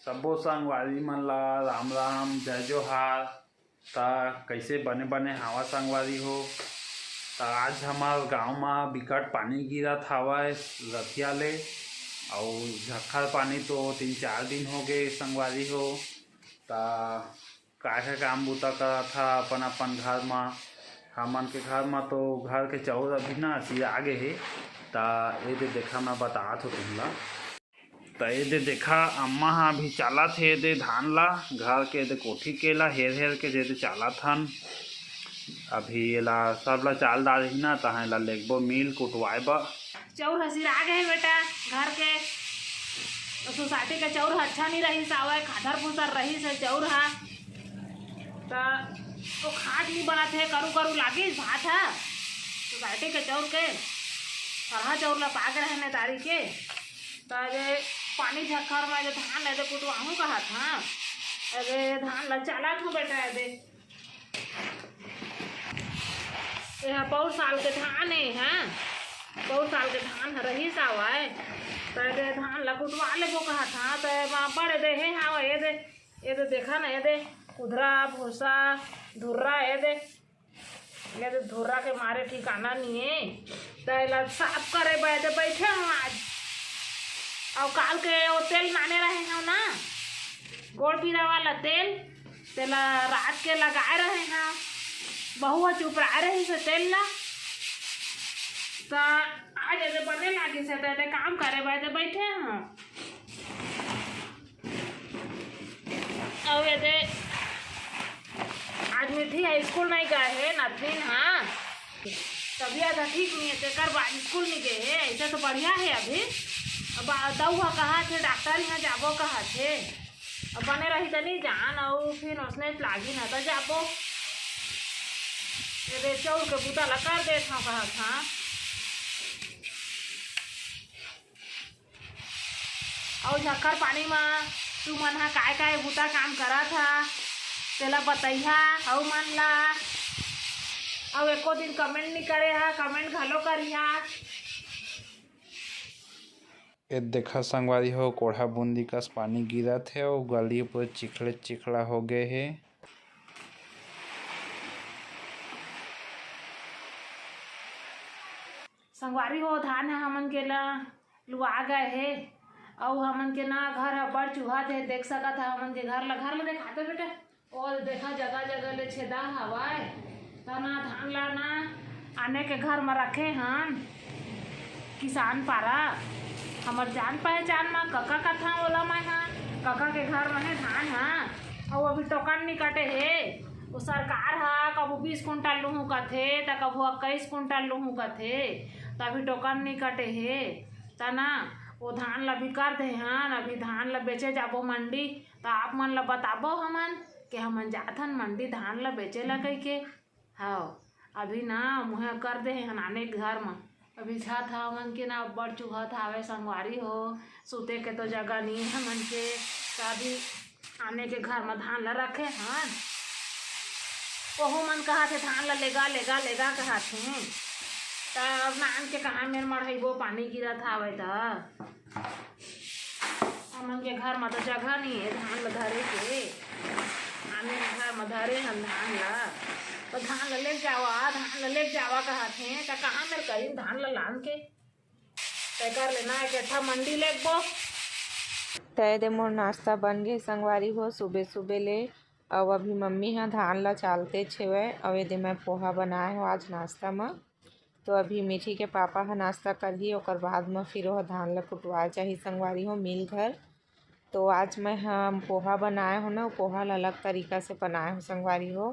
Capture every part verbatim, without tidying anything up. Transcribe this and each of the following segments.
सब्बो संगवारी मन ला राम राम, जय जोहार। त कइसे बने बने हावा संगवारी हो? त आज हमर गांव म बिकट पानी गिरत हावय रतिया ले, अउ झक्खर पानी तो तीन चार दिन हो गे संगवारी हो। त काय काय काम बूता करत हा अपन अपन घर म। हमन के घर म तो घर के चौर अभी ना सिरा गे हे। त ए दे देखा, मैं बतात हो तुमला। त ए दे देखा, अम्मा ह अभी चालत हे ए दे धान ला, घर के ए दे कोठी के ला हेर हेर के जे दे चालत हन। अभी एला सब ला चाल डालही ना, तहाँ एला लेगबो मिल कुटवाए बर। चौर ह सिरा गे हे बेटा, घर के सोसाइटी के चौर ह अच्छा नी रहिस हावय, खादर फूसर रहिस हे चौर ह। त ओ खाद नी बनत हे, करू करू लागिस भात ह। सोसाइटी के चौर के, सरहा चौर ला पाके रहे ने तारी के। त ए दे पानी झक्खर म ए दे धान ला ए दे कुटवाहूं कहत हंव। ए दे धान ला चालत हंव बेटा, ए दे। ए हा पौर साल के धान ए, हां, पौर साल के धान ह रहिस हावय। त ए दे धान ला कुटवा लेबो कहत हंव। त ए मा बड़ ए दे हे हावय, ए दे, ए दे देखा ना, ए दे कुधरा, भूसा, धुर्रा, ए दे ले तो धुर्रा के मारे ठिकाना नी हे। त एला साफ करे बर ए दे बइठे हंव आज। अउ काल के ओ तेल लाने रहे हंव ना, गोड़ पीरा वाला तेल, तेला रात के लगाए रहे हंव। बहू ह चुपराए रहिस हे तेल ला, त आज ए दे बने लागिस हे, त ए दे काम करे बर ए दे बइठे हंव। अउ ए दे आज मिठी ह स्कूल नइ गए हे, नतनीन ह तबियत ह ठीक नइ हे, तेकर बाद स्कूल नइ गए हे। अइसे तो बढ़िया हे अभी। अब आ-, दऊ ह कहत हे डॉक्टर इहाँ जाबो कहत हे। अब बने रही त नइ जान, अउ फिर ओसने लागही न त जाबो। ए दे चौर के बूता ला कर देत हंव कहत हंव। अउ झक्खर पानी म तुमन ह काय काय बूता काम करत ह, तेला बतइहा अउ मन ला। अउ एको दिन comment नइ करे ह, comment घलो करिहा। ए देखा संगवारी हो, कोढ़ा बूंदी कस पानी गिरत हे अउ गली पूरा चिखले चिखला हो गे हे। संगवारी हो, धान ह हमन के ला लुआ गए हे, अउ हमन के ना घर ह बड़ चुहात हे। देख सकत ह हमन के घर ला, घर ला देखा दे बेटा। ओ देखा, जगह जगह ले छेदा हवय, त ना धान ला ना आने के घर म रखे हन। किसान पारा, हमर जान पहचान म कका कथंव ओला मैं ह, कका के घर म हे धान ह, अउ अभी टोकन नइ कटे हे। ओ सरकार ह कभू बीस कुंटल लुहूं कथे, त कभू इक्कीस कुंटल लुहूं कथे, त अभी टोकन नइ कटे हे। त ना, ओ धान ल अभी कर दे हन, अभी धान ल बेचे जाबो मंडी, त आप मन ल बताबो हमन के हमन जात हन मंडी धान ल बेचे ल कहिके। हव, अभी ना मुहे कर दे हन आने घर म। अभी छत ह हमन के ना अब्बड़ चुहत हावय संगवारी हो, सुते के तो जगह नइ हे हमन के, त अभी आने के घर म धान ल रखे हन। ओहू मन कहत हे धान ल लेगा, लेगा, लेगा कहत हे। त अब नान के कहाँ मेर मढ़इबो, पानी गिरत हावय त। हमन के घर म तो जगह नइ हे धान ल धरे के। आने के घर म धरे हन धान ल, त धान ल लेग जावा, धान ल लेग जावा कहत हे, त कहाँ मेर करिन धान ल लान के? तेकर ले ना एक ठा मंडी लेगबो। त ए दे मोर नाश्ता बन गे संगवारी हो, सुबे सुबे ले। अउ अभी मम्मी ह धान ल चालतेच हेवय, अउ ए दे मैं पोहा बनाए हो आज नाश्ता म। तो अभी मिठी के पापा ह नाश्ता करही, ओकर बाद म फिर ओह धान ल कुटवाए जाही संगवारी हो मिल घर। तो आज मैं ह पोहा बनाए हो ना, पोहा ल अलग तरीका से बनाए हो संगवारी हो।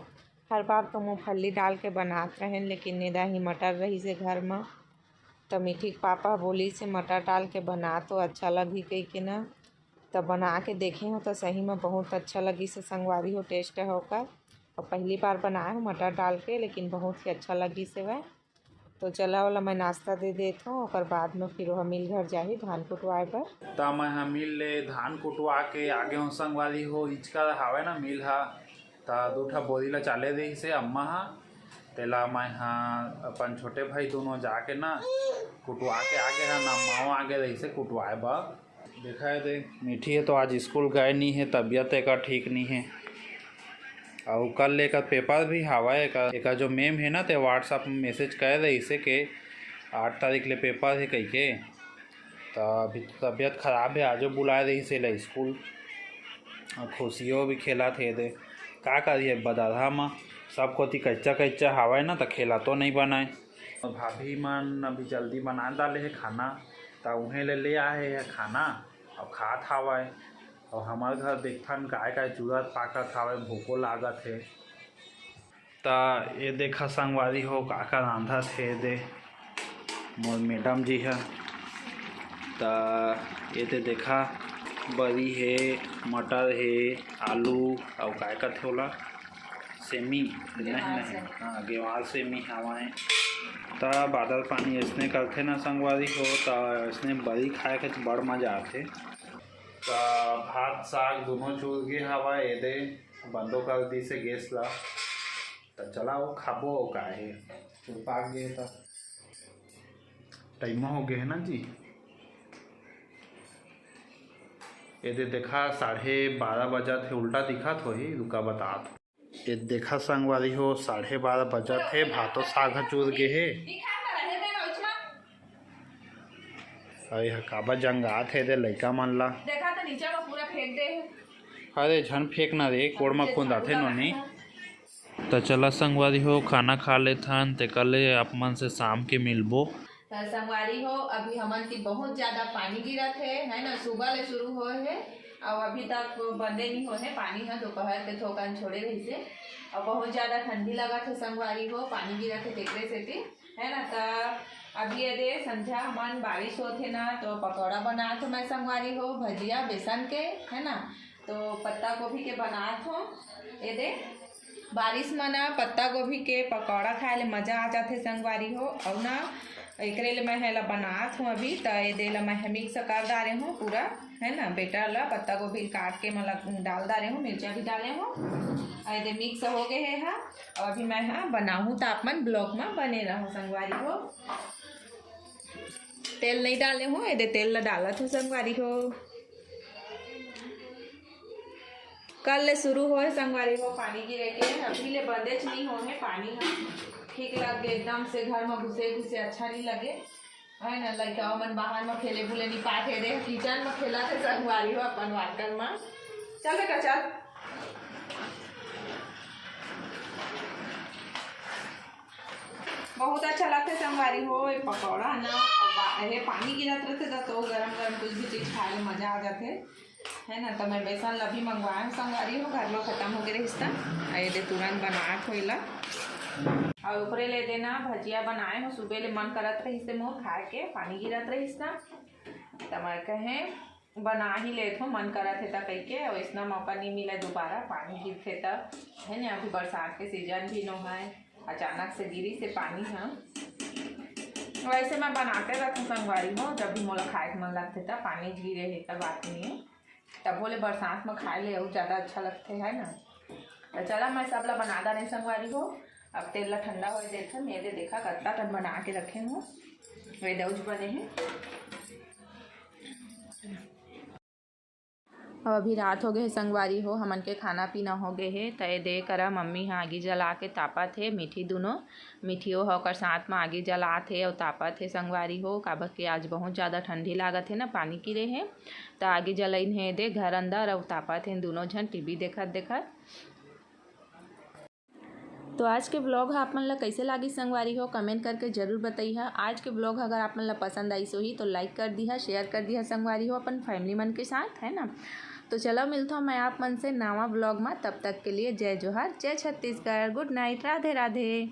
हर बार तो मूंगफली डाल के बनात रहेन, लेकिन नेदा ही मटर रहिस हे घर म, त मिठी के पापा ह बोलिस हे मटर डाल के बना तो अच्छा लगही कहिके ना। त बना के देखे हो त सही म बहुत अच्छा लगिस हे संगवारी हो, taste हे ओकर। अउ पहली बार बनाए हो मटर डाल के, लेकिन बहुत ही अच्छा लगिस हेवय। तो चला ओला मैं नाश्ता दे देत हूँ, ओकर बाद में फिर ओह मिल घर जाही धान कुटवाए बर। त मैं ह मिल ले धान कुटवा के आगे हूँ संगवारी हो, इचका हावय ना मिल ह, त दू ठा बोरी ला चाले रहिस हे अम्मा ह, तेला मैं ह अपन छोटे भाई दोनों जाके ना कुटवा के आगे हन, अम्मा आगे रहिस हे कुटवाए बर। देखा हे दे, मीठी हे तो आज स्कूल गए नहीं है, तबीयत एकर ठीक नहीं है। और कल एकर पेपर भी हवा है। एकर, एकर जो मैम है ना, ते WhatsApp में मैसेज कर रही से के आठ तारीख ले पेपर है कह के। तो अभी तो तबीयत खराब है, आजो बुलाए रही से ले स्कूल। और खुशियों भी खेला थे दे, का करिए बदरहा में सब कोती कच्चा कच्चा हवा है ना, तो खेला तो नहीं बनाए। और भाभी मन अभी जल्दी बना डाले है खाना, तो उहें ले ले आए है खाना। अउ खात हावय। अउ हमर घर देखथन काय काय चुरत पाकत हावय, भूखो लागत हे। त ये देखा संगवारी हो, का का रांधत हे दे मोर मैडम जी ह। त ये दे देखा, बरी हे, मटर हे, आलू, अउ काय कथे ओला, सेमी, नहीं, गेवार नहीं, सेमी। हाँ, गेवार सेमी हवय। त बादर पानी अइसने करथे ना संगवारी हो, त अइसने बरी खाए के त बड़ मजा आथे। त भात साग दोनों चूर गे हवय, एदे बंदो कर दिसे गैस ला। त चला वो खाबो, का हे, चुरपाक गे त टाइम हो गे हे ना जी। एदे देखा, साढ़े बारह बजत हे, उल्टा दिखत होही, रुका बतात। ए देखा संगवारी हो, साढ़े बारह बजत हे, भातो साग ह चूर गे हे। अरे ह काबर जंगात हे दे लइका मन ला। देखा तो नीचे में पूरा फेंक दे हे। अरे झन फेंकना रे, कोड़ म खुंद आथे नोनी। त चला संगवारी हो, खाना खा लेथन, तेकर ले आप मन से शाम के मिलबो। त संगवारी हो, अभी हमन के बहुत ज्यादा पानी गिरत हे, है ना, सुबह ले शुरू होए हे, अउ अभी तक बंदे नहीं होए हे पानी ह, दोपहर के थोकन छोड़े रहिसे, अउ बहुत ज्यादा ठंडी लगत हे संगवारी हो, पानी गिरत हे तेकरे सेती, है ना। त अभी ये दे संध्या हमन बारिश होत हे ना, तो पकौड़ा बनात हो मैं संगवारी हो, भजिया बेसन के, है ना, तो पत्ता गोभी के बनात हो। ये दे बारिश म ना पत्ता गोभी के पकौड़ा खाए ले मजा आ जाथे संगवारी हो। अउ ना एकरे ले मैं हेला बनात हूँ अभी, त ये दे ला मैं मिक्स कर डारे हूँ पूरा, है ना, बेटर ला पत्ता गोभी काट के मैं ला डाल डारे हूँ, मिर्चा भी डाले हूँ। अउ ये दे मिक्स हो गए हे हा। अउ अभी मैं हा बनाहूँ, त आप मन ब्लॉग में बने रहो संगवारी हो। तेल नहीं डाले हूँ, ये दे तेल ला डालत हूँ संगवारी हो। कल ले शुरू होए संगवारी हो पानी गिरे के, अभी ले बंदेच नहीं होए हे पानी ह। ठीक लग गे एकदम से, घर में घुसे घुसे अच्छा नहीं लगे, है ना। लइका मन बाहर में खेले बुले नहीं पात हे, देख किचन में खेलत हे संगवारी हो अपन वाटर में। चल बेटा चल। बहुत अच्छा लगथे संगवारी हो ये पकौड़ा ना। अब बा-, ये पानी गिरत रहथे त तो गरम गरम कुछ भी चीज खाए ले मजा आ जाथे, है ना। तो मैं बेसन ला भी मंगवाए हूँ संगवारी हो, घर में खत्म हो गए रहिस त। आ ये दे तुरंत बनात हो एला। और ओकरे ले देना भजिया बनाए हो, सुबह ले मन करत रहिस हे मोर खाए के, पानी गिरत रहिस त, त मैं कहे बना ही लेत हो, मन करत हे त कहिके। और इसना मौका नहीं मिले दोबारा, पानी गिरथे त, है ना। अभी बरसात के सीजन भी नो है, अचानक से गिरी से पानी ह। वैसे मैं बनाते रहथूँ संगवारी हो, जब भी मोला खाए के मन लगथे त पानी गिरे हे त बात नहीं है, तब बोले बरसात में खाए ले अउ ज्यादा अच्छा लगथे, है ना। तो चला मैं सब ला बना डारे संगवारी हो। अब तेल ला ठंडा होए देथन, ये दे देखा कत्ता कन बना के रखे हूँ, वे दउज बने हैं। अब अभी रात हो गए हे संगवारी हो, हमन के खाना पीना हो गए हे। त ये दे करा मम्मी ह आगी जला के तापत हे, मीठी दुनो, मीठियो ह ओकर साथ म आगी जलात हे अउ तापत हे संगवारी हो, काबर के आज बहुत ज्यादा ठंडी लागत हे ना, पानी गिरे हे, त आगी जलाइन हे दे घर अंदर अउ तापत हे दुनो झन टीवी देखत देखत। तो आज के ब्लॉग ह आप मन ला कैसे लागिस संगवारी हो, कमेंट करके जरूर बताइहा। आज के ब्लॉग अगर आप मन ला पसंद आइस होही तो लाइक कर दिहा, शेयर कर दिहा संगवारी हो अपन फैमिली मन के साथ, है ना। तो चलो मिलता हूँ मैं आप मन से नवा ब्लॉग में, तब तक के लिए जय जोहार, जय छत्तीसगढ़, गुड नाइट, राधे राधे।